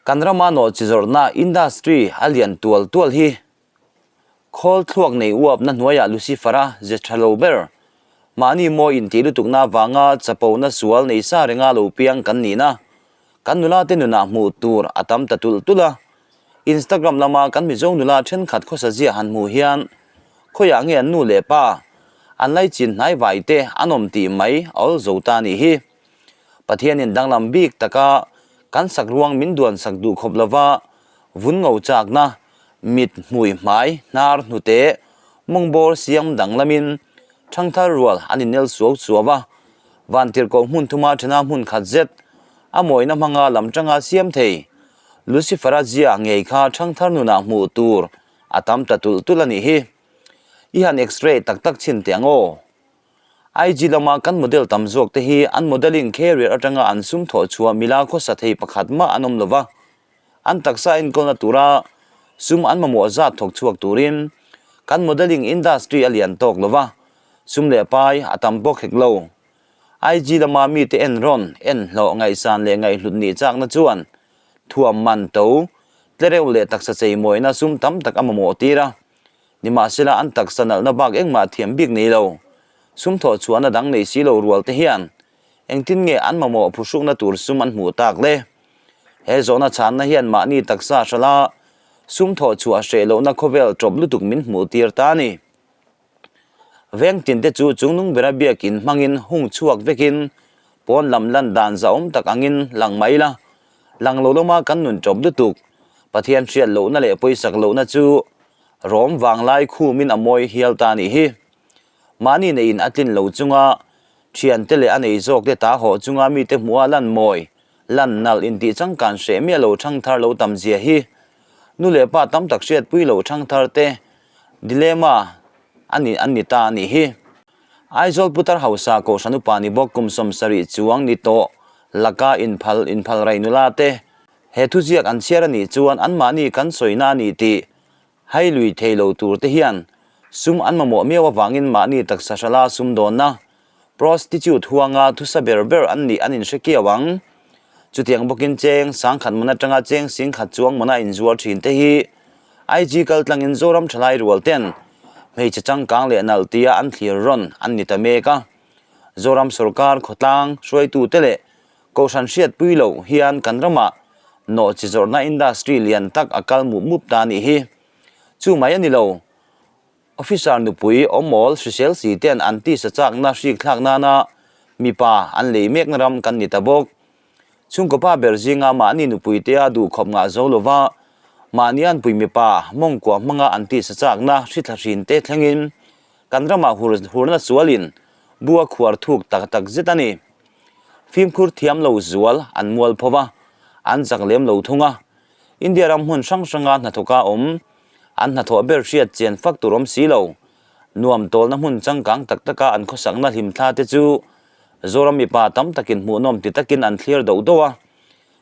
Kan rama nawhchi zawrhna industry a lian tual tual hi khawl thluak nei uapna hnuaiah Lucifer-a ze tha lo ber. Mahni mawi intih lutukna avanga chapona sual nei sa renga lo piang kan nihna kan nula te nunah hmuh tur a tam ta tulh tulh a. Instagram lama kan Mizo nula thenkhat khawsa zia han hmuh hian khawiah nge an nu leh pa an laichin hnai vai te an awm tih mai a awl zo ta a nih hi. Pathianin danglam bik taka kan sak ruang min duan sak duh khawp lova vun ngo chakna, mit, hmui, hmai, hnar, hnute, mawngbawr siam danglamin thangthar rual an innel suau suau a, vantirhkoh hmun thuma thena hmun khat zet a mawina hmanga lam tanga siam thei Lucifer-a zia ngei kha thangthar nunah hmuh tur a tam ta tulh tulh a nih hi. I han x-ray tak tak chhin teh ang aw. IG lama kan model tam zawk te hi an modeling career atanga an sum thawh chhuah mila khawsa thei pakhat mah an awm lova, an taksa enkawlna tura sum an mamawh zat thawk chhuak turin kan modeling industry a lian tawk lova, sum leh pai a tam bawk hek lo. IG lama mite en rawn, en hlawh, ngaihsan leh ngaihhlut nih chakna chuan thuam man to, tlereuh leh taksa cheimawina sum tam tak a mamawh tir a. Nimahsela an taksa nalhna bak engmah thiam bik nei lo, sum thawh chhuahna dang nei si lo rual te hian engtin nge an mamawh phuhrukna tur sum an hmuh tak le? He zawhna chhanna hian mahni taksa hrala sum thawh chhuah hreh lohna khawvel tawp lutuk min hmuh tir ta a ni. Veng tin te chu chungnung bera biakin hmangin hung chhuak vekin pawn lam lan dan zahawm tak angin lang mai la, lang lo lama kan nun tawp lutuk Pathian hriat lohna leh pawisak lohna chu rawm vanglai khumin a mawi hial ta nih hi. Mahni neiin a tlin lo chunga thiante leh a nei zawk te ta haw chunga mite hmuha lan mawi, lan nalh intih changkan hreh miah lo thangthar lo tam zia hi. Nu leh pa tam tak hriatpui lo thangthar te dilemma a ni an ni ta a nih hi. Aizawl Putar Hausa Kohhran upa ni bawk kum 70 chuang ni tawh laka inphal inphal raih nula te he thuziak an chhiar a nih chuan anmahni kan sawina a ni tih hai lui thei lo tur te hian sum an mamawh miau avangin mahni taksa hrala sum dawnna prostitute huanga thusa ber ber an nih an inhre kiau ang. Chutiang bawkin cheng sangkhat man atanga cheng singkhat chuang mana inzuar thin te hi IG kaltlangin Zoram thalai rual ten hmeichhe changkang leh nalh tia an thlir rawn an ni ta mek a. Zoram sorkar khawtlang hruaitute leh Kohhran hriatpui loh hian kan ramah nawhchi zawrhna industry lian tak a kal mup mup ta nih hi. Chu mai a ni lo. Officer nupui awmawl hrisel si ten an tisa chakna hrik thlak nana mipa an lei mekna ram kan ni ta bawk. Chhungkaw pa ber zinga mahni nupui tea duhkhawp ngah zo lova mahni anpui mipa mawngkua hmanga an tisa chakna hri thla hrin te thlengin kan ramah hur hurna sualin bu a khuar thuk tak tak zet a ni. Fimkhur thiam lo zual an mual pho va, an zak lem lo thung a. India ram hmun hrang hranga hnathawka awm, an hnathawh ber hriat chian fak tur awm si lo. Nuam tawlna hmun changkang tak taka an khawsakna hlimthla te chu Zoram mipa tam takin hmuhnawm ti takin an thlir doh doh a.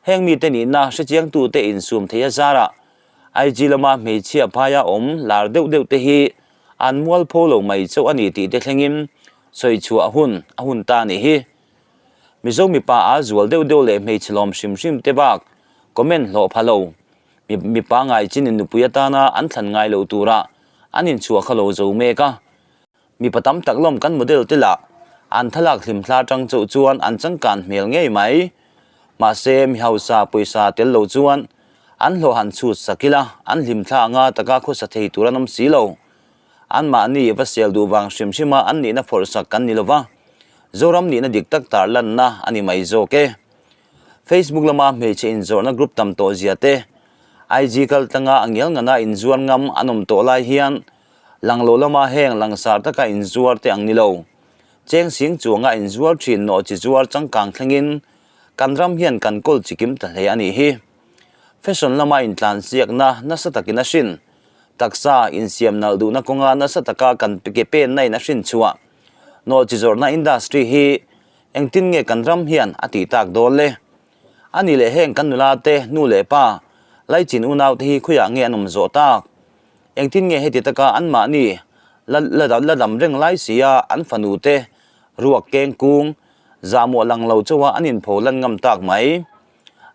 Heng mite nihna hrechiangtute insum thei a zarah IG lama hmeichhia phaia awm lar deuh deuh te hi an mualpho lo mai chauh a ni tih te thlengin sawi chhuah hun a hun ta a nih hi. Mizo mipa a zual deuh deuh leh hmeichhe lawm hrim hrim te bak comment hlawh pha lo. Mipa ngai chinin nupui atana an thlan ngai loh tura an inchhuah kha lo zo mek a. Mipa tam tak lawm kan model te lah an thlalak hlimthla atang chauh chuan an changkan hmel ngei mai. Mahse mi hausa pawisa tel lo chuan an hlawh han chhut sak ila an hlimthla anga taka khawsa thei tur an awm si lo. Anmahni va sel duh vang hrim hrima an nihna phawrh sak kan ni lova, Zoram nihna dik tak tar lanna a ni mai zawk e. Facebook lama hmeichhe inzawrhna group tam tawh zia te, IG kaltlanga a ngial ngana inzuar ngam an awm tawh lai hian lang lo lama heng langsar taka inzuar te ang ni lo. Cheng sing chuanga inzuar thin nawh chi zuar changkang thlengin kan ram hian kan kawl chikim ta hle a nih hi. Fashion lama intlansiakna nasa takin a hrin. Taksa insiam nalh duhna kawnga nasa taka kan ke penna in a hrin chhuah. Nawh chi zawrhna industry hi engtin nge kan ram hian a tih tak dawn le? A nih leh heng kan nula te, nu leh pa, laichin unau te hi khawiah nge an awm zawh tak? Engtin nge heti taka anmahni la la dam reng lai sia an fanu te ruak keng kung zahmawh lang lo chauha an inpho lan ngam tak mai?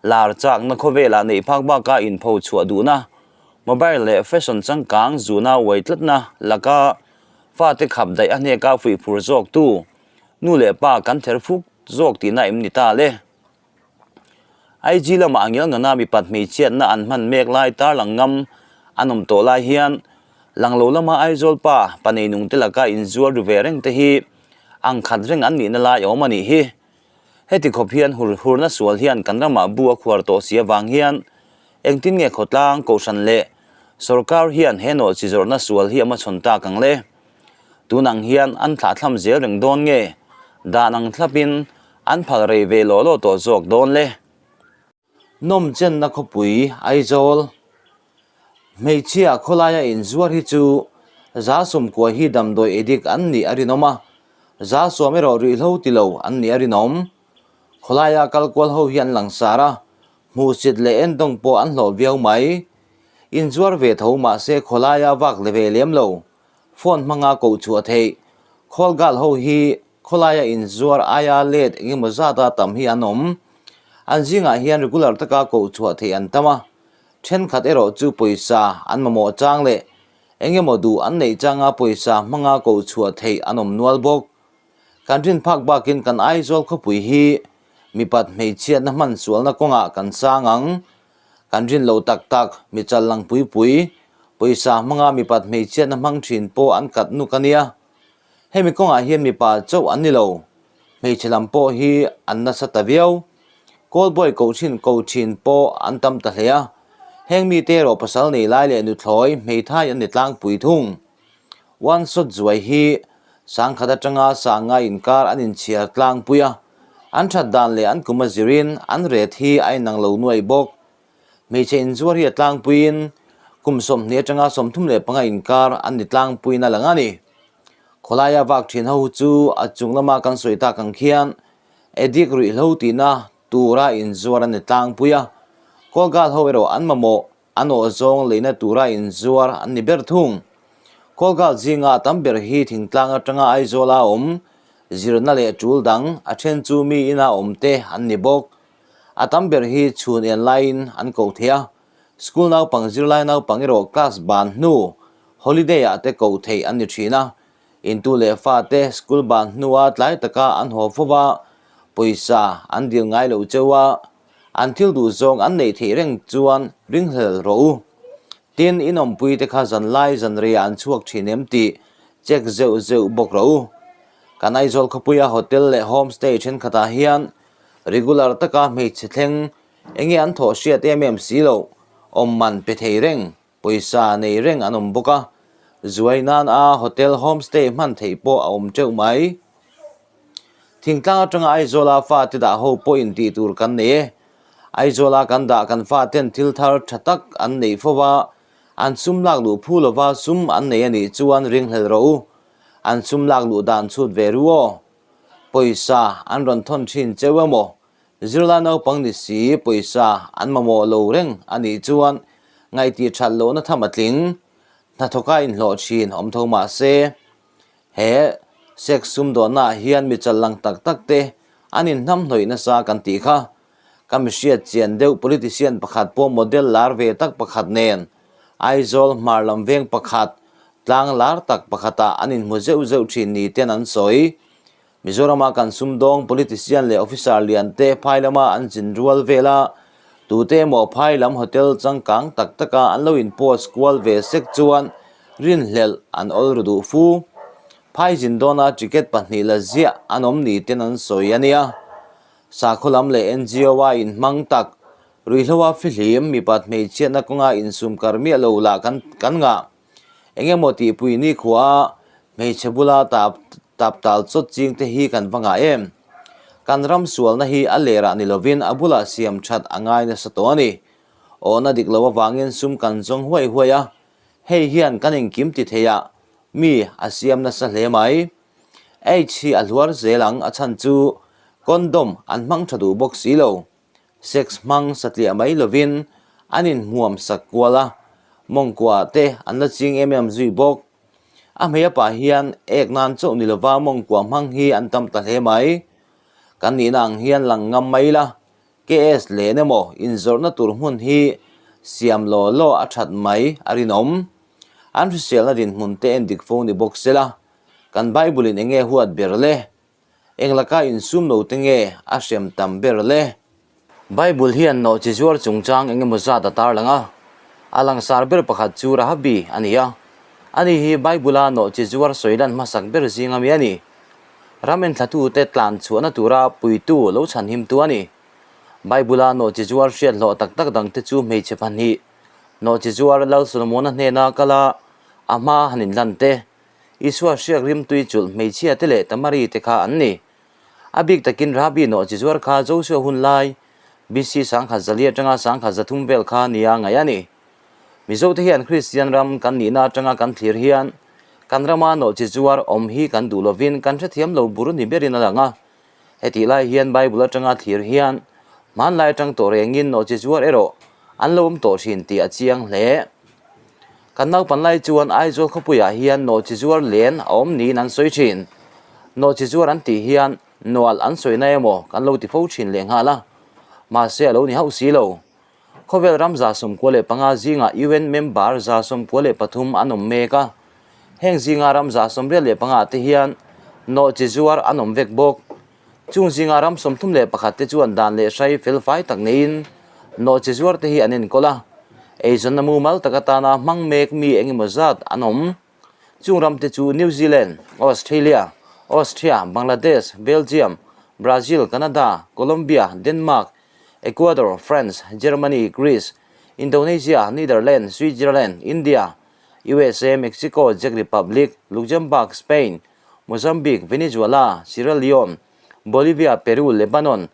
Lar chakna khawvelah neih phak baka inpho chhuah duhna, mobile leh fashion changkang zuna uai tlatna laka fate khap daih a hneka fuih phur zawktu nu leh pa kan ther fuk zawk tihna em ni ta le? IG lamah a ngialngana mipat hmeichhiatna an hman mek lai tarlang ngam an awm tawh lai hian langlo lama Aizawl pa pa neinung te laka inzual ru ve reng te hi ang khat reng an nihna lai a awm a nih hi. Heti khawp hian hur hurna sual hian kan ramah bu a khuar tawh si avang hian engtin nge khawtlang, kohhran leh sorkar hian he nawh chi zawrhna sual hi a hmachhawn tak ang le? Tun ang hian an thlahthlam zel reng dawn nge? Dan ang thlapin an phal rei ve lawh lawh tawh zawk dawn le? Nawmchenna khawpui Aizawl hmeichhia khawlaia inzuar hi chu 190 hi damdawi edik an nih a rinawm a, 110 erawh ruihhlo ti lo an nih a rinawm. Khawlaia kal kual ho hi an langsar a, hmuhsit leh endawng pawh an hlawh viau mai. Inzuar ve tho mahse khawlaia vak le ve lem lo, phone hmanga koh chhuah theih. Call girl ho hi Khawlaia inzuar aia let engemaw zata tam hi an awm. An zingah hian regular taka koh chhuah theih an tam a, thenkhat erawh chu pawisa an mamawh chang leh engemaw duh an neih changa pawisa hmanga koh chhuah theih an awm nual bawk. Kan rin phak bakin kan Aizawl khawpui hi mipat hmeichhiatna hman sualna kawngah kan sang ang. Kan rin lo tak tak, mi challang pui pui, pawisa hmanga mipat hmeichhiatna hmang thin pawh an kat nuk a nia. Hemi kawngah hian mipa chauh an ni lo, hmeichhe lam pawh hi an nasa ta viau. Callboy koh thin ko thin pawh an tam ta hle a, heng mite erawh pasal nei lai leh nuthlawi hmeithai an ni tlangpui thung. One shot zuai hi sangkhat atanga sanga inkar an inchhiar tlangpui a, an that dan leh an kum a zirin an ret hi a inang lo nuaih bawk. Hmeichhe inzuar hi a tlangpuiin kum 20 atanga 35 inkar an ni tlangpuiin a lang a ni. Khawlaia vak thin ho chu a chung lama kan sawi tak ang khian addict ruihhlo tihna tura inzuar an ni tlangpui a, Kawlgal ho erawh an mamawh an awh zawng leina tura inzuar an ni ber thung. Kawlgal zinga a tam ber hi thingtlang atanga Aizawla awm zirna leh tul dang a then chu mi ina awm te an ni bawk. A tam ber hi chhun en laiin an ko thei a, school naupang zirlai naupang erawh class ban hnu holiday ah te ko theih an ni thin a, intu leh fa te school ban hnua tlai taka an haw fo va, pawisa an dil ngai lo cheu a, an thil duh zawng an neih theih reng chuan ringhlel rawh u. Tin, inawmpui te kha zanlai zanreiah an chhuak thin em tih check zeuh zeuh bawk rawh u. Kan Aizawl khawpuia hotel leh homestay thenkhatah hian Regular taka hmeichhe thleng enge an thawh hriat em em si loh, awm man pe thei reng, pawisa nei reng an awm bawk a, zuai nan a hotel homestay hman theih pawh a awm teuh mai. Thingtlang atanga Aizawla fate dah ho pawhin tih tur kan nei e. Aizawla kan dah kan faten thil thar tha tak an neih fo va, an sum lak luh phu lova sum an nei a nih chuan ringhlel rawh u. An sum lak luh dan chhut ve ru aw. Pawisa an rawn thawn thin cheu emaw? Zirlai naupang ni si pawisa an mamawh lo reng a nih chuan ngaihtir that lohna tham a tling. Hnathawka inhlawh thin awm tho mah se, he sex sumdawnnaah hian mi challang tak tak te an inhnamhnawih nasa kan tih kha. Ka mi hriat chian deuh politician pakhat pawh model lar ve tak pakhat nen Aizawl hmar lam veng pakhat Tlang lar tak pakhatah an inhmu zeuh zeuh thin ni ten an sawi. Mizorama kan sumdawng politician leh officer lian te phai lama an zin rual vel a, tute emaw phai lam hotel changkang tak taka an lo in post kual ve sek chuan rinhlelh an awl ru duh fu. Phai zin dawna ticket pahnih la ziah an awm ni ten an sawi a nia. Sakhaw lam leh NGO a inhmang tak, ruihhloa fihlim, mipat hmeichhiatna kawnga insum kar miah lo lah kan ngah. Eng emaw tihpui nikhua a hmeichhe bula tap tap tal chawt ching te hi kan va ngah em? Kan ram sualna hi a lerah ni lovin a bulah siam that a ngai nasa tawh a ni. Awhna dik lo avangin sum kan zawng huai huai a, hei hian kan engkim ti thei a, mi a siam nasa hle mai. Aids hi a hluar zel ang a chhan chu condom an hmang tha duh bawk si lo. Sex hmang satliah mai lovin an inhmuam sak kual a, mawngkua te an la ching em em zui bawk. A hmei apa hian ek nan chauh ni lova mawngkua hmang hi an tam ta hle mai. Kan nihna ang hian lang ngam mai la. KS len emaw inzawrhna tur hmun hi siam law law a that mai a rinawm. An hriselna dinhmun te en dik fo ni bawk sela, kan Bible in enge huat ber le? Eng laka insum lo te nge a hrem tam ber le? Bible hian nawhchi zuar chungchang eng emaw zat a tarlang a, a langsar ber pakhat chu Rahabi a ni a. Ani hi Bible-a nawhchi zuar sawi lan hmasak ber zinga mi a ni. Ram enthlatute tlan chhuahna tura puitu lo chhanhimtu a ni. Bible-a nawhchi zuar hriat hlawh tak tak dangte chu hmeichhe pahnih, nawhchi zuar Lal Solomona hnena kala a hma han inlan te, Isua hriak rimtui chulh hmeichhia te leh Tamari te kha an ni. A bik takin Rabi nawhchi zuar kha Joshua hun lai, BC 1004 atanga 1300 vel kha nia ngaih a ni. Mizote hian Kristian ram kan nihna atanga kan thlir hian kan rama nawhchi zuar awm hi kan duh lovin kan hrethiam lo bur ni berin a lang a. Hetih lai hian Bible atanga thlir hian hmanlai atang tawh rengin nawhchi zuar erawh an lo awm tawh thin tih a chiang hle. Kan naupan lai chuan Aizawl khawpuiah hian nawhchi zuar len a awm niin an sawi thin. Nawhchi zuar an tih hian nual an sawina emaw kan lo ti fo thin lehnghal a, mahse a lo ni hauh si lo. Khawvel ram 95 zingah UN member 93 an awm mek a, heng zinga ram 85 te hian nawhchi zuar an awm vek bawk. Chung zinga ram 31 te chuan dan leh hrai felfai tak neiin nawhchi zuar te hi an enkawl a, eizawnna mumal tak atana hmang mek mi eng emaw zat an awm. Chung ram te chu New Zealand, Australia, Austria, Bangladesh, Belgium, Brazil, Canada, Colombia, Denmark, Ecuador, France, Germany, Greece, Indonesia, Netherlands, Switzerland, India, USA, Mexico, Czech Republic, Luxembourg, Spain, Mozambique, Venezuela, Sierra Leone, Bolivia, Peru, Lebanon,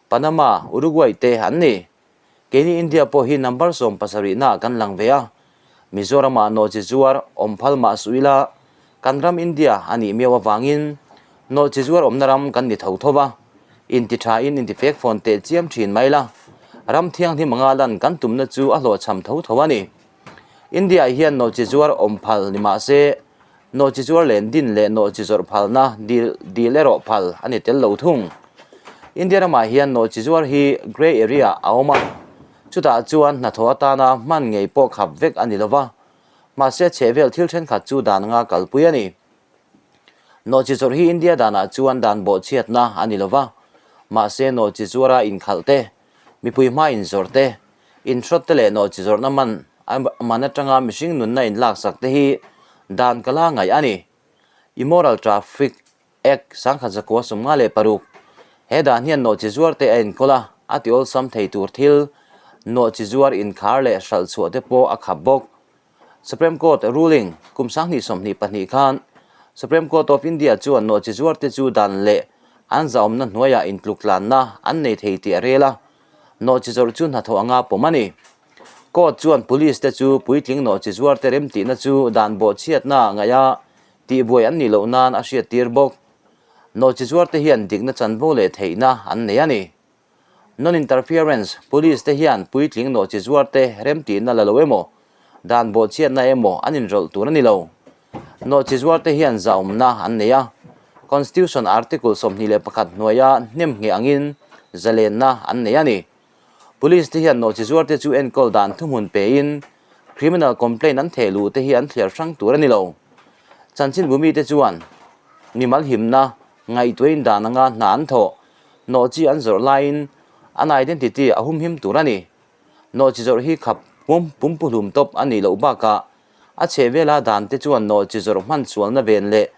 Panama, Uruguay te an ni. Keini India pawh hi number 70 naah kan lang ve a. Mizoramah nawhchi zuar awm phal mah suh ila, kan ram India a nih miau avangin nawhchi zuar awmna ram kan ni tho tho va, inti thain inti fek fawn teh chiam thin mai la, ram thianghlim anga lan kan tumna chu a hlawhchham tho tho a ni. India-ah hian nawhchi zuar awm phal ni mah se, Nawhchi zuar len din leh nawhchi zawrh phalna dil dil erawh phal a ni tel lo thung. India ramah hian nawhchi zuar hi grey area a awm a, chutah chuan hnathawh atana hman ngei pawh khap vek a ni lo va, mahse chhehvel thil thenkhat chu dan anga kalpui a ni. Nawhchi zawrh hi India danah chuan dan bawhchhiatna a ni lo va, mahse nawhchi zuara inkhalh te, mipui hma inzawrh te, Inhrawt te leh nawhchi zawrhna man a man atanga mihring nunna inlaksak te hi dan ka la ngaih a ni. Immoral Traffic Act 1956, He dan hian nawhchi zuar te a enkawl a, a ti awlsam thei tur thil nawhchi zuar inkhar leh hralh chhuah te pawh a khap bawk. Supreme Court ruling, Kum 2022 khan Supreme Court of India chuan nawhchi zuar te chu dan leh an zahawmna hnuaiah intluktlanna an nei thei tih a rel a, Nawhchi zawrh chu hnathawh anga pawm a ni. Court chuan police te chu puitling nawhchi zuar te remtihna chu dan bawhchhiatna ngaih a, tihbuai an nih loh nan a hriattir bawk. Nawhchi zuar te hian dikna chanvo leh theihna an nei a ni. Non-interference, Police te hian puitling nawhchi zuar te remtihna la lo emaw, dan bawhchhiatna emaw an inrawlh tur a ni lo. Nawhchi zuar te hian zahawmna an nei a, Constitution Article 21 hnuaia hnem ngheh angin zalenna an nei a ni. Police te hian nawhchi zuar te chu enkawl dan thuhmun pein criminal complaint an theh luh te hi an thliar hrang tur a ni lo. Chanchinbu mite chuan mimal himna ngaihtuahin dan anga hna an thawh, nawhchi an zawrh laiin an identity a humhim tur a ni. Nawhchi zawrh hi khap pum pumpuhlum tawp a nih loh bakah A chhehvela dan te chuan nawhchi zawrh hman sualna ven leh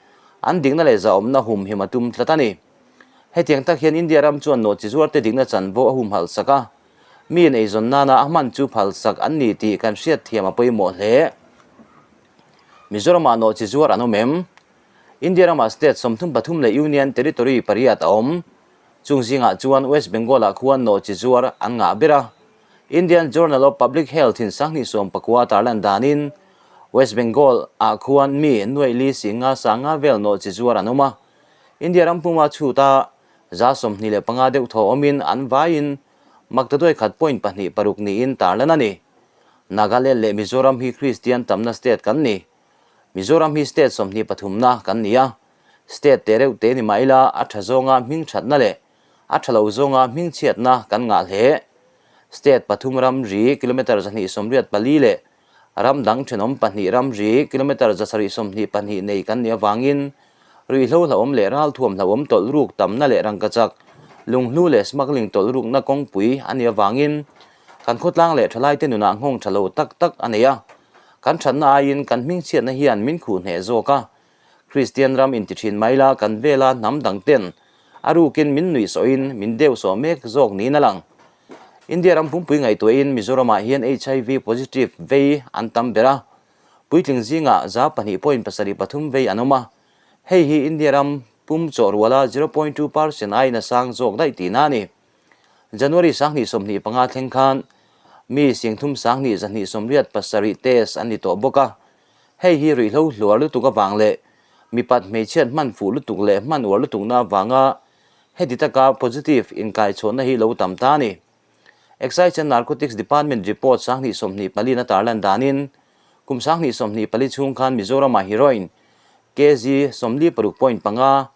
an dikna leh zahawmna humhim a tum tlat a ni. Hetiang tak hian India ram chuan nawhchi zuarte dikna chanvo a humhalh sak a, mi in eizawn nana a hman chu phal sak an ni tih kan hriat thiam a pawimawh hle. Mizoramah nawhchi zuar an awm em? India ramah state 33 leh Union Territory pariat a awm. Chung zingah chuan West Bengal-ah khuan nawhchi zuar an ngah ber a. Indian Journal of Public Health in 2019 tarlan danin West Bengal ah khuan mi nuaih li singa sanga vel nawhchi zuar an awm a. India ram puma chhuta 25 deuh thaw awmin an vaiin maktaduai khat point pahnih paruk niin tarlan a ni. Nagaland leh Mizoram hi Kristian tamna state kan ni. Mizoram hi state 23 na kan ni a. State te reuh te ni mah ila a tha zawnga hming thatna leh. A tha lo zawnga hmingchhiatna kan ngah hle. State pathum ramri kilometre 284 leh ram dang thenawm pahnih ramri kilometre 722 nei kan nih avangin ruihhlo hlauhawm leh ralthuam hlauhawm tawlh ruk tamna leh rangkachak, lunghlu leh smuggling tawlh rukna kawngpui a nih avangin kan khawtlang leh thalaite nunah nghawng tha lo tak tak a nei a. Kan thatna aiin kan hmingchhiatna hian min khuh hneh zawk a. Kristian ram inti thin mai la kan vela hnam dang ten a rukin min nuih sawhin min deuh sawh mek zawk niin a lang. India ram pumpui ngaihtuahin Mizoramah hian HIV positive vei an tam ber a, puitling zingah 2.73 vei an awm a, hei hi India ram pum chawh ruala 0.2 percent aiin a sang zawk daih tihna a ni. January 2025 thleng khan mi 30 287 test an ni tawh bawk a, Hei hi ruihhlo hluar lutuk avang leh mipat hmeichhiat hman fuh lutuk leh hman uar lutukna avanga heti taka positive inkaichhawnna hi lo tam ta a ni. Excise and Narcotics Department report 2024 in a tarlan danin kum 2024 chhung khan Mizoramah heroin kg 46.5,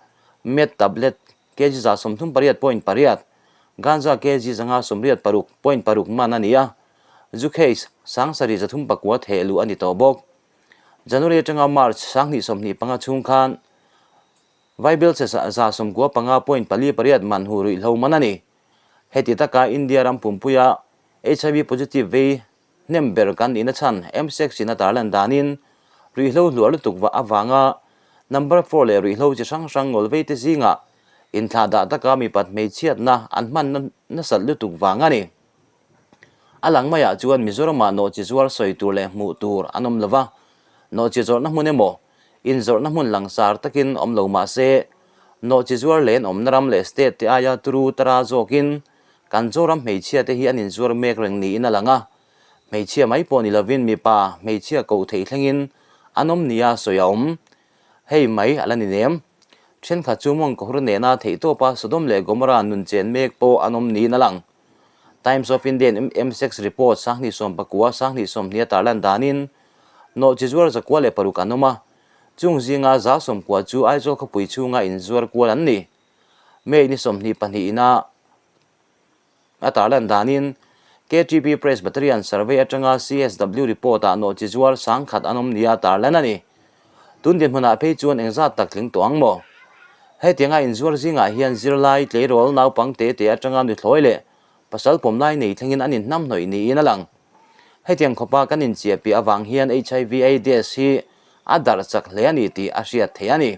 meth tablet kg 138.8, ganja kg 586.6 man a ni a, Zu case 7309 theh luh a ni tawh bawk. January atanga March 2025 chhung khan Vaibelchhe 95.48 man hu ruihhlo man a ni. Heti taka India ram pumpuia HIV positive vei hnem ber kan nihna chhan MSEC in a tarlan danin ruihhlo hluah lutuk avanga number four leh ruihhlo chi hrang hrang ngawl veite zingah inthlahdah taka mipat hmeichhiatna an hman nasat lutuk vang a ni. A lang maiah chuan Mizoramah nawhchi zuar sawi tur leh hmuh tur an awm lova, nawhchi zawrhna hmun emaw, inzawrhna hmun langsar takin awm lo mah se, nawhchi zuar len awmna ram leh state te aia turu tara zawkin kan Zoram hmeichhia te hi an inzuar mek reng niin a lang a, hmeichhia mai pawh ni lovin mipa hmeichhia koh theih thlengin an awm nia sawi a awm. Hei mai a la ni nem. Thenkhat chu mawngkawhur nena theihtawpa Sodom leh Gomorrah nun chen mek pawh an awm niin a lang. Times of India in MSEX report 2019 2020 a tarlan danin nawhchi zuar 106 an awm a, chung zinga 90 chu Aizawl khawpui chhunga inzuar kual an ni. May ni 22 ina a tarlan danin KTP Presbyterian survey atanga CSW report ah nawhchi zuar 1000 an awm nia tarlan a ni. Tun dinhmunah phei chuan engzat tak tling tawh ang maw? Hetianga inzuar zingah hian zirlai, tleirawl, naupang te te atanga nuthlawi leh pasal pawmlai nei thlengin an inhnamhnawih niin a lang. Hetiang khawpa kan inchiahpiah avang hian HIV AIDS hi a darh chak hle a ni tih a hriat theih a ni.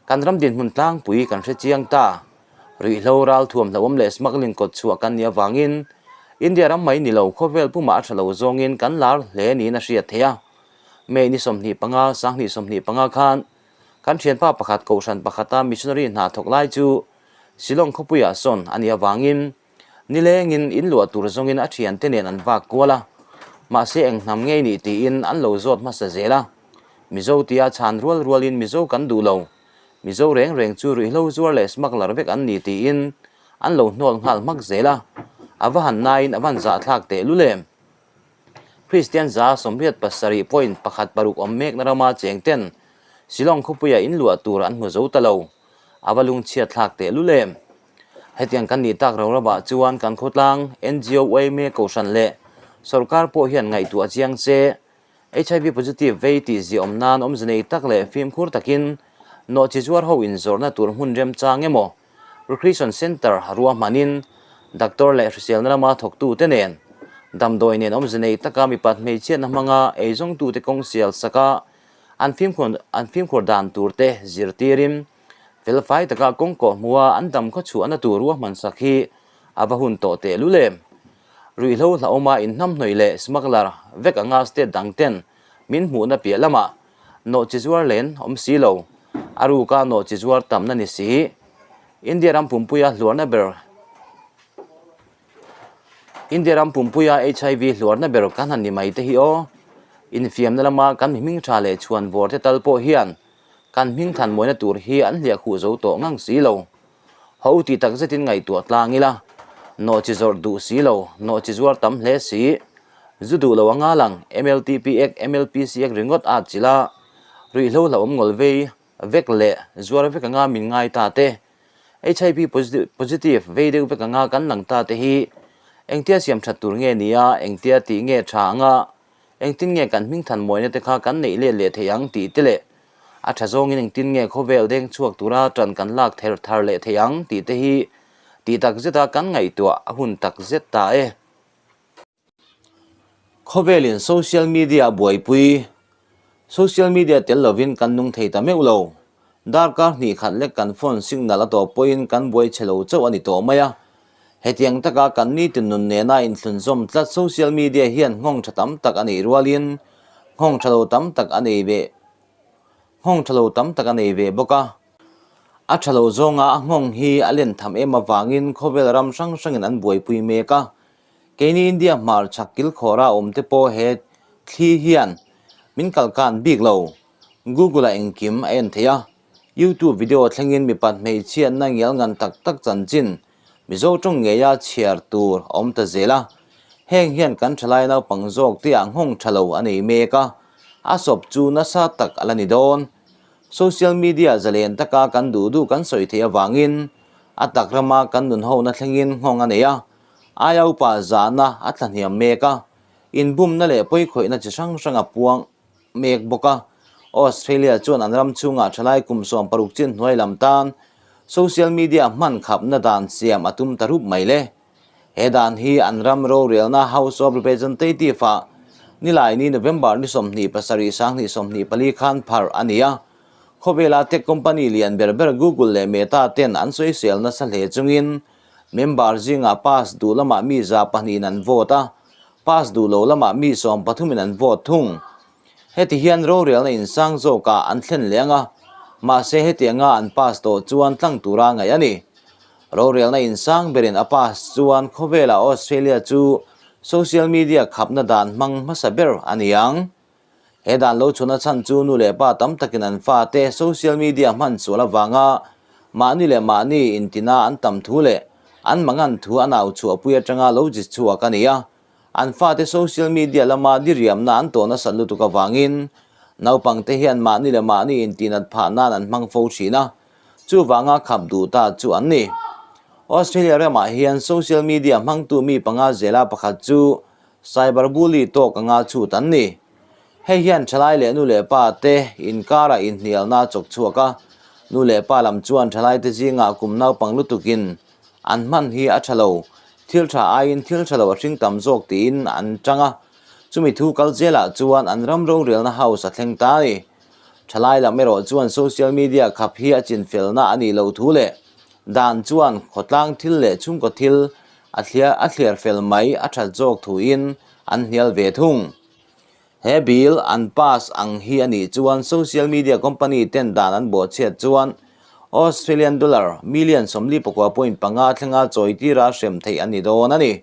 Kan ram dinhmun tlangpui kan hre chiang ta. Ruihhlo, ralthuam hlauhawm leh smuggling kawt chhuah kan nih avangin India ram mai ni lo khawvel pumah a tha lo zawngin kan lar hle niin a hriat theih a. May ni 25, 2025 khan kan thianpa pakhat kohhran pakhata missionary hna thawk lai chu Shillong khawpuiah sawn a nih avangin nilengin in luah tur zawngin a thiante nen an vak kual a, mahse eng hnam ngei nih tiin an lo zawt hmasa zel a. Mizo tia chhan rual rualin Mizo kan duh lo, Mizo reng reng chu ruihhlo zuar leh smuggler vek an ni tiin an lo hnawl nghal hmak zel a, a va han nain a van zahthlak tehlul em? Kristian 87.16 awm mekna rama cheng ten Shillong khawpuia in luah tur an hmu zo ta lo, a va lungchhiat thlak tehlul em? Hetiang kan nih tak ro ravah chuan kan khawtlang NGO uaime kohhran leh sorkar pawh hian ngaihtuah chiang che HIV positive vei tih ziah awm nan awmze nei tak leh fimkhur takin nawhchi zuar ho inzawrhna tur hmun remchang emaw Recreation Centre ruahmanin doctor leh hriselna lama thawktute nen damdawi nen awmze nei taka mipat hmeichhiatna hmanga eizawngtute kawng sial saka an fimkhur an fimkhur dan turte zirtirin felfai taka kawng kawh hmuha an dam khawchhuahna tur ruahman sak hi a va hun tawh tehlul em. Ruihhlo hlauhawma inhnamhnawih leh smuggler vek anga state dang ten min hmuhna piah lamah nawhchi zuar len awm si lo, a ruka nawhchi zuar tamna ni si. India ram pumpuia hluarna ber India ram pumpuia HIV hluarna ber kan han ni mai te hi aw. Infiamna lama kan mi hming tha leh chhuan vawr te tal pawh hian kan hming than mawina tur hi an hliah khuh zo tawh ngang si lo. Ho ti tak zetin ngaihtuah tlang ila, nawhchi zawrh duh si lo, nawhchi zuar tam hle si, zu duh lo anga lang MLTP ek, MLPC ek ringawt at chila, ruihhlo hlauhawm ngawl vei vek leh zuar vek anga min ngai ta te. HIV positive vei deuh vek anga kan lang ta te hi engtia siam that tur nge nia, engtia tih nge tha anga, engtin nge kan hming than mawina te kha kan neih let leh thei ang tih te leh a tha zawngin engtin nge khawvel deng chhuak tura tan kan lak ther thar leh thei ang tih te hi tih tak zeta kan ngaihtuah a hun tak zet ta e. Khawvelin social media a buaipui. Social media tel lovin kan nung thei ta meuh lo. Darkar hnih khat lek kan phone signal a tawp pawhin kan buai chhe lo chauh a ni tawh mai a. Hetiang taka kan nitin nun nena inthlunzawm tlat social media hian nghawng tha tam tak a neih rualin nghawng tha lo tam tak a nei ve nghawng tha lo tam tak a nei ve bawk a. A tha lo zawnga a nghawng hi a len tham em avangin khawvel ram hrang hrangin an buaipui mek a. Keini India hmar chhak kilkhawra awm te pawh he thli hian min kalkan bik lo. Google-ah engkim a en thei a, YouTube video thlengin mipat hmeichhiatna ngial ngan tak tak chanchin Mizo tawng ngeia chhiar tur a awm ta zel a. Heng hian kan thalai naupang zawk te ah nghawng tha lo a nei mek a, a sawp chu nasa tak a la ni dawn. Social media zalen taka kan duh duh kan sawi theih avangin a tak rama kan nun hona thlengin nghawng a nei a. Aia upa zahna a tlahniam mek a, inbumna leh pawikhawihna chi hrang hrang a puang mek bawk a. Australia chuan an ram chhungah thalai kum 60 chin hnuai lam tan social media hman khapna dan siam a tum ta rup mai le. He dan hi an ram rorelna House of Representative-ah Nilaini November ni 27 2024 khan pharh a ni a. Khawvela tech company lian ber ber Google leh Meta ten an sawisel nasa hle chungin Member zingah pass duh lamah mi 200 in an vote a, pass duh lo lamah mi 13 in an vote thung. Heti hian rorelna insang zawkah an thlen leh ang a, mahse hetianga an pass tawh chuan tlang tura ngaih a ni. Rorelna insang berin a pass chuan khawvelah Australia chu social media khapna dan hmang hmasa ber a ni ang. He dan lo chhuna chhan chu nu leh pa tam takin an fate social media hman sual avanga mahni leh mahni intina an tam thu leh an mangan thu an au chhuahpui atanga lo zit chhuak a ni a. An fate social media lama diriamna an tawh nasat lutuk avangin naupangte hian mahni leh mahni intinat phah nan an hmang fo thin a, chuvanga khap duh ta chu an ni. Australia ramah hian social media hmangtu mi panga zela pakhat chu Cyberbully tawk anga chhut an ni. Hei hian thalai leh nu leh pa te inkarah inhnialna a chawk chhuak a, nu leh pa lam chuan thalai te zingah kum naupang lutukin an hman hi a tha lo, thil tha aiin thil tha lo a hring tam zawk tiin an tang a, chumi thu kal zelah chuan an ram rorelna house a thleng ta a ni. Thalai lam erawh chuan social media khap hi a chinfelna a nih loh thu leh dan chuan khawtlang thil leh chhungkaw thil A thliar a thliar fel mai a that zawk thuin an hnial ve thung. He bill an pass ang hi a nih chuan social media company ten dan an bawhchhiat chuan Australian dollar million 49.5 thlenga chawi tira hrem theih a ni dawn a ni.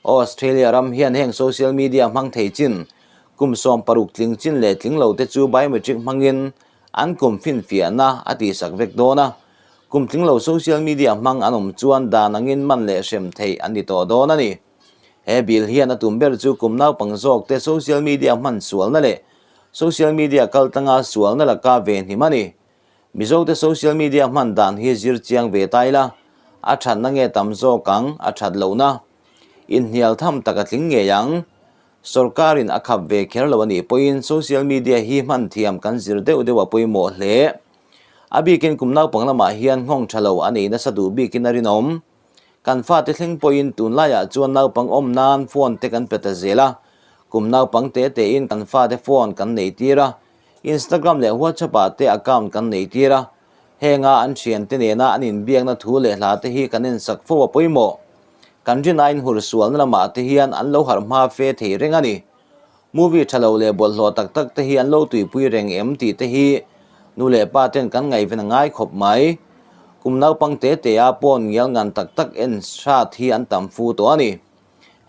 Australia ram hian heng social media hmang thei chin kum 60 tling chin leh tling lo te chu biometric hmangin an kum finfiahna a tihsak vek dawn a. Kum tling lo social media hmang an awm chuan dan angin man leh hrem theih an ni tawh dawn a ni. He bill hian a tum ber chu kum naupang zawk te social media hman sualna leh social media kal tlanga sualna laka ve hnim a ni. Mizo te social media hman dan hi zir chiang ve ta ila, a thatna nge tam zawk ang a that lohna. Inhnial tham tak a tling ngei ang. Sorkarin a khap ve kher lo a nih pawhin social media hi hman thiam kan zir deuh deuh a pawimawh hle. A bikin kum naupang lamah hian nghawng tha lo a nei nasa duh bikin a rinawm. Kan fate thleng pawhin tunlaiah chuan naupang awm nan phone te kan pe ta zel a, kum naupang te tein kan fate phone kan nei tir a, Instagram leh WhatsApp ah te account kan nei tir a, henga an thiante nena an inbiakna thu leh hla te hi kan ensak fo a pawimawh. Kan rin aiin hur sualna lamah te hian an lo harh hma fe thei reng a ni. Movie tha lo leh bawlhhlawh tak tak te hi an lo tuipui reng em tih te hi nu leh pa ten kan ngaihven a ngai khawp mai. Kum naupang te te a pawn ngial ngan tak tak en hrat hi an tam fu tawh a ni.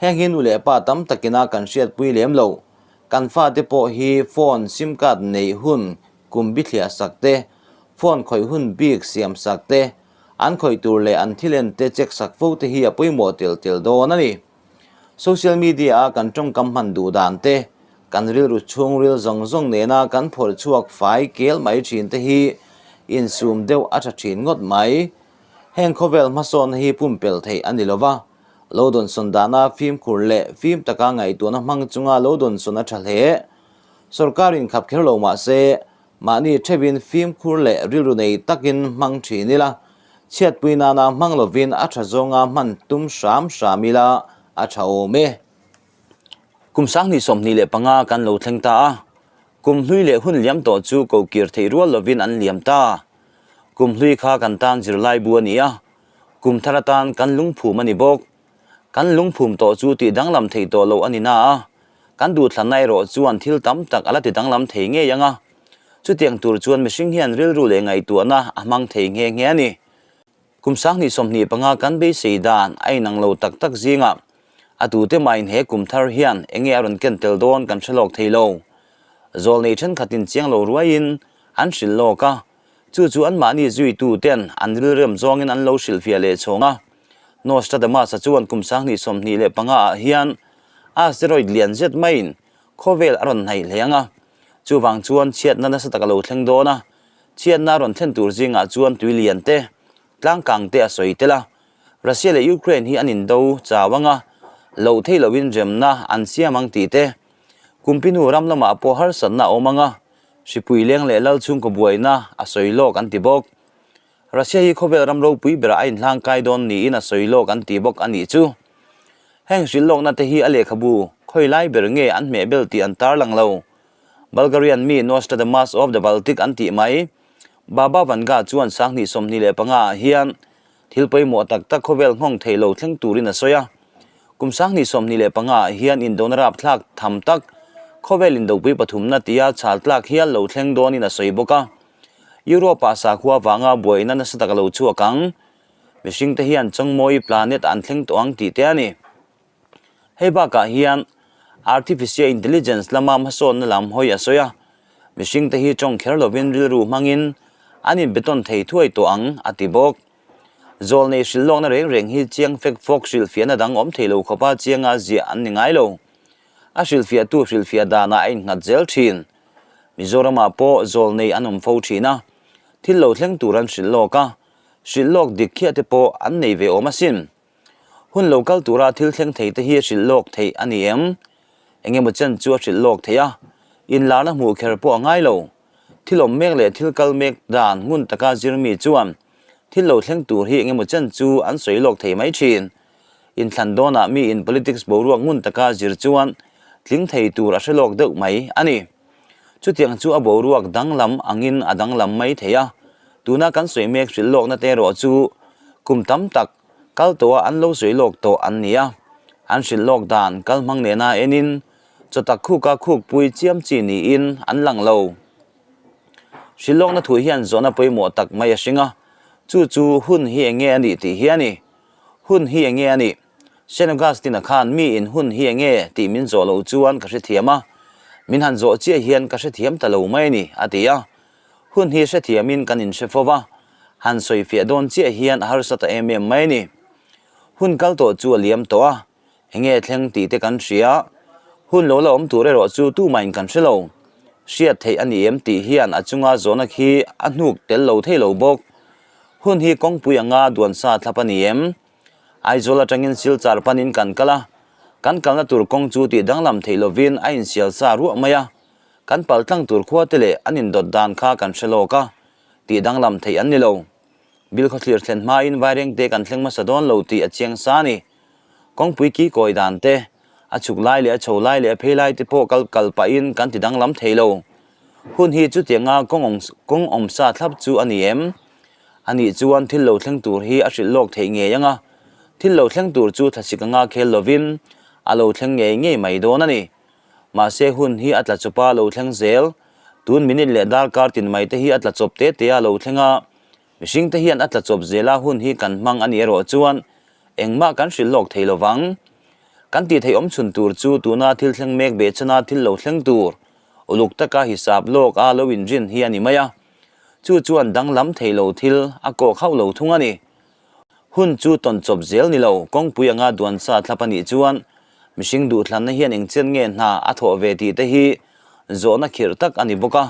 Heng hi nu leh pa tam takina kan hriatpui lem lo. Kan fate pawh hi phone sim card neih hun kum bithliah sak te, phone khawih hun bik siam sak te, an khawih tur leh an thil en te check sak fo te hi a pawimawh tel tel dawn a ni. Social media a kan tawngkam hman duh dan te, kan rilru chhungril zawng zawng nena kan phawrh chhuak fai kel mai thin te hi insum deuh a tha thin ngawt mai. Heng khawvel hmasawnna hi pumpelh theih a ni lo va, lo dawnsawn dana fimkhur leh fim taka ngaihtuahna hmang chunga lo dawnsawn a tha hle. Sorkar inkhap kher lo mah se, mahni theuhin fimkhur leh rilru nei takin hmang thin ila, chhiatpui nana hmang lovin a tha zawnga hman tum hram hram ila a tha awm e. Kum 2025 kan lo thleng ta a, kum hlui leh hun liam tawh chu kokir theih rual lovin an liam ta. Kum hlui kha kan tan zirlai bu a ni a, kum thar atan kan lungphum a ni bawk. Kan lungphum tawh chu tih danglam theih tawh loh a ni na a, kan duhthlanna erawh chuan thil tam tak a la ti danglam thei ngei ang a. Chutiang tur chuan mihring hian rilru leh ngaihtuahna a hmang thei nghe nghe a ni. Kum 2025 kan beisei dan a inang lo tak tak zingah a tute mahin he kum thar hian enge a rawn ken tel dawn kan hre lawk thei lo. Zawlnei thenkhatin chiang lo ruaiin an hrilh lawk a, chu chu anmahni zuitu ten an rilrem zawngin an lo hrilhfiah leh chhawng a. Nostradamus-a chuan kum 2025 ah hian asteroid lian zet maiin khawvel a rawn hnaih hle ang a, chuvang chuan chhiatna nasa tak a lo thleng dawn a, chhiatna a rawn thlen tur zingah chuan tui lian te, tlangkang te a sawi tel a. Russia leh Ukraine hi an indo chau ang a, loh theih lohin remna an siam ang tih te, Kumpinu ram lamah pawh harsatna a awm ang a, hripui leng leh lal chhungkaw buaina a sawi lawk an ti bawk. Russia hi khawvel ram ropui berah a inhlangkai dawn niin a sawi lawk an ti bawk a nih chu. Heng hrilh lawkna te hi a lehkhabu khawi lai ber nge an hmeh bel tih an tarlang lo. Bulgarian mi Nostradamus of the Baltic an tih mai. Baba Vanga chuan 2025 ah hian Thil pawimawh tak tak khawvel nghawng thei lo thleng turin a sawi a. Kum 2025 ah hian indona rapthlak tham tak khawvel indopui pathumna tia chhal tlak hial lo thleng dawnin a sawi bawk a. Europe-ah sakhua vanga buaina nasa tak a lo chhuak ang. Mihringte hian chawngmawi planet an thleng tawh ang tih te a ni. Hei bakah hian Artificial Intelligence lama hmasawnna lam hawi a sawi a, mihringte hi tawng kher lovin rilru hmangin an inbetawn thei thuai tawh ang, a ti bawk. Zawlnei hrilh lawkna reng reng hi chiang fek fawk hrilhfiahna dang awm thei lo khawpa chianga ziah an ni ngai lo. A hrilhfiahtu hrilhfiah danah a innghat zel thin. Mizoramah pawh zawlnei an awm fo thin a, thil lo thleng tur an hrilh lawk a, hrilh lawk dik khiah te pawh an nei ve awm asin. Hun lo kal tura thil thleng thei te hi a hrilh lawk theih a ni em? Eng emaw chen chu a hrilh lawk theih a, inlarna hmuh kher pawh a ngai lo. Thil awm mek leh thil kal mek dan ngun taka zir mi chuan thil lo thleng tur hi eng emaw chen chu an sawi lawk thei mai thin. Inthlan dawnah mi in politics boruak ngun taka zir chuan tling thei tur a hre lawk deuh mai a ni. Chutiang chu a boruak danglam angin a danglam mai thei a, tuna kan sawi mek hrilh lawkna te erawh chu kum tam tak kal tawha an lo sawi lawk tawh an ni a, an hrilh lawk dan kal hmang nena enin chawtak khuka khukpui chiam chi niin an lang lo. Hrilh lawkna thu hian zawhna pawimawh tak mai a hring a, chu chu hun hi enge a nih tih hi a ni. Hun hi enge a nih? Saint Augustine-a khan mi in hun hi enge tih min zawh loh chuan ka hrethiam a, min han zawh chiah hian ka hrethiam ta lo mai a ni, a ti a. Hun hi hrethiamin kan inhre fo va, han sawifiah dawn chiah hian a harsa ta em em mai a ni. Hun kal tawh chu a liam tawh a, enge thleng tih te kan hria. Hun lo la awm tur erawh chu tumahin kan hre lo. Hriat theih a ni em tih hian a chunga zawhna khi a hnuk tel lo thei lo bawk. Hun hi kawngpui anga duansa thlap a ni em? Aizawl atangin Silchar panin kan kal a, kan kalna tur kawng chu tih danglam theih lovin a insial sa ruah mai a, kan pal tlang tur khua te leh an indawt dan kha kan hre lawk a, tih danglam theih an ni lo. Bilkhawthlir thlen hmain Vairengte kan thleng hmasa dawn lo tih a chiang sa a ni. Kawngpui ki kawi dan te, a chhuk lai leh a chho lai leh a phei lai te pawh kal kal pahin kan ti danglam thei lo. Hun hi chutianga kawng awm sa thlap chu a ni em? A nih chuan thil lo thleng tur hi a hrilh lawk theih ngei ang a, thil lo thleng tur chu thlasik anga khel lovin a lo thleng ngei ngei mai dawn a ni. Mahse hun hi a tla chawpa lo thleng zel, tun minute leh darkar tin mai te hi a tla chawp te te a lo thleng a, mihring te hian a tla chawp zela hun hi kan hmang a nih erawh chuan engmah kan hrilh lawk thei lovang. Kan tih theih awm chhun tur chu tuna thil thleng mek behchana thil lo thleng tur uluk taka hisap lawk a lo inrin hi a ni mai a. Chu chuan danglam thei lo thil a kawk hauh lo thung a ni. Hun chu tawn chawp zel ni lo, kawngpui anga duan sa thlap a nih chuan mihring duhthlanna hian engchen nge hna a thawh ve tih te hi zawhna khirh tak a ni bawk a.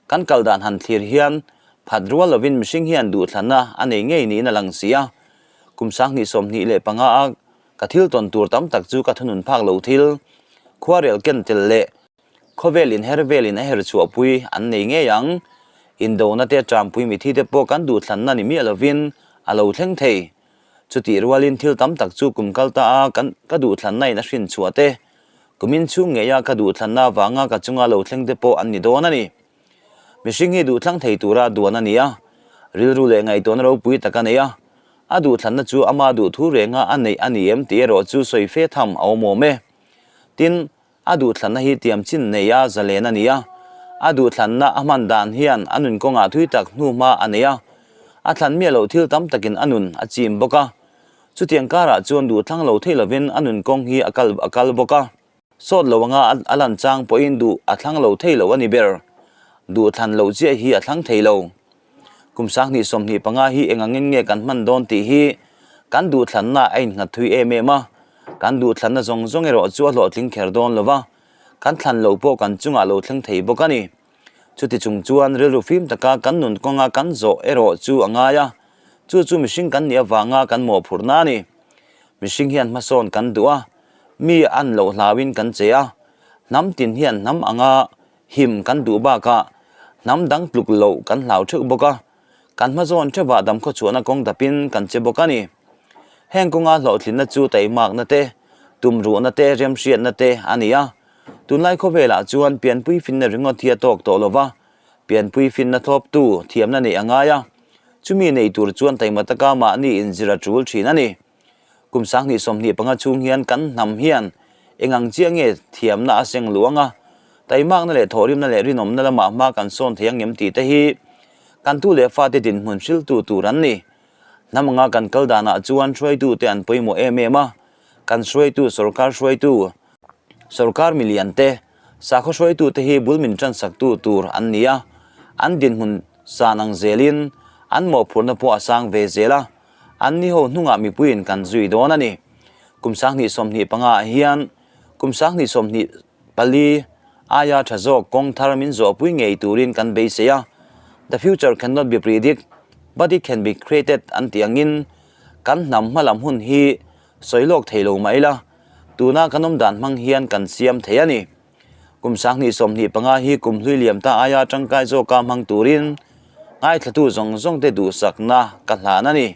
Kan kal dan han thlir hian. Phat rual lovin mihring hian duhthlanna a nei ngei niin a lang si a. Kum 2025 a ka thil tawn tur tam tak chu ka thunun phak lo thil, khuarel ken tel leh khawvel inher velin a her chhuahpui an nei ngei ang. Indona te ṭampui mithi te pawh kan duhthlanna ni miah lovin a lo thleng thei. Chutih rualin thil tam tak chu kum kal ta a kan ka duhthlanna in a hrin chhuah te, kum inchhung ngeia ka duhthlanna avanga ka chunga lo thleng te pawh an ni dawn a ni. Mihring hi duhthlang thei tura duan a ni a, rilru leh ngaihtuahna ropui tak a nei a, a duhthlanna chu ama duhthu renga a neih a ni em tih erawh chu sawi fe tham a awm awm e. Tin, A duhthlanna hi tiam chin nei a zalen a ni a, a duhthlanna a hman dan hian a nun kawngah thui tak hnu hma a nei a, a thlan miah loh thil tam takin a nun a chim bawk a. Chutiang karah chuan duhthlang lo thei lovin a nun kawng hi a kal a kal bawk a. Sawt lo anga a lan chang pawhin duh a thlang lo thei lo a ni ber. Duhthlan loh chiah hi a thlang thei lo. Kum 2025 hi eng angin nge kan hman dawn tih hi kan duhthlanna a innghat thui em em a, kan duhthlanna zawng zawng erawh chu a hlawhtling kher dawn lo va, kan thlan loh pawh kan chungah lo thleng thei bawk a ni. Chuti chung chuan rilru fim taka kan nun kawnga kan zawh erawh chu a ngai a, chu chu mihring kan nih avanga kan mawhphurhna a ni. Mihring hian hmasawn kan duh a, mi an loh hlauin kan che a, hnam tin hian hnam anga Him kan duh bakah hnam dang tluk loh kan hlau theuh bawk a, kan hmazawn theuhah damkhaw chhuahna kawng dapin kan che bawk a ni. Heng kawnga hlawhtlinna chu taimakna te, tumruhna te, remhriatna te a ni a. Tunlai khawvelah chuan pianpui finna ringawt hi a tawk tawh lo va, pianpui finna thlawptu thiamna neih a ngai a, chumi nei tur chuan taima taka mahni inzir a tul thin a ni. Kum 2025 chhung hian kan hnam hian eng ang chiah nge thiamna a seng luang a, taimakna leh thawhrimna leh rinawmna lamah hma kan sawn thei ang em tih te hi kan tu leh fate dinhmun hriltu tur an ni. Hnam anga kan kal danah chuan hruaitute an pawimawh em em a, kan hruaitu sorkar hruaitu, sorkar milian te, sakhaw hruaitute hi bul min tansaktu tur an ni a, an dinhmun san ang zelin an mawhphurhna pawh a sang ve zel a. An ni ho hnungah mipuiin kan zui dawn a ni. Kum 2025 ah hian kum 2024 aia tha zawk kawng thar min zawhpui ngei turin kan beisei a, The future cannot be predict, but it can be created an tih angin kan hnam hmalam hun hi sawi lawk thei lo mah ila, tuna kan awm dan hmang hian kan siam thei a ni. Kum 2025 hi kum hlui liam ta aia tangkai zawka hmang turin ngaithlatu zawng zawngte duhsakna ka hlan a ni.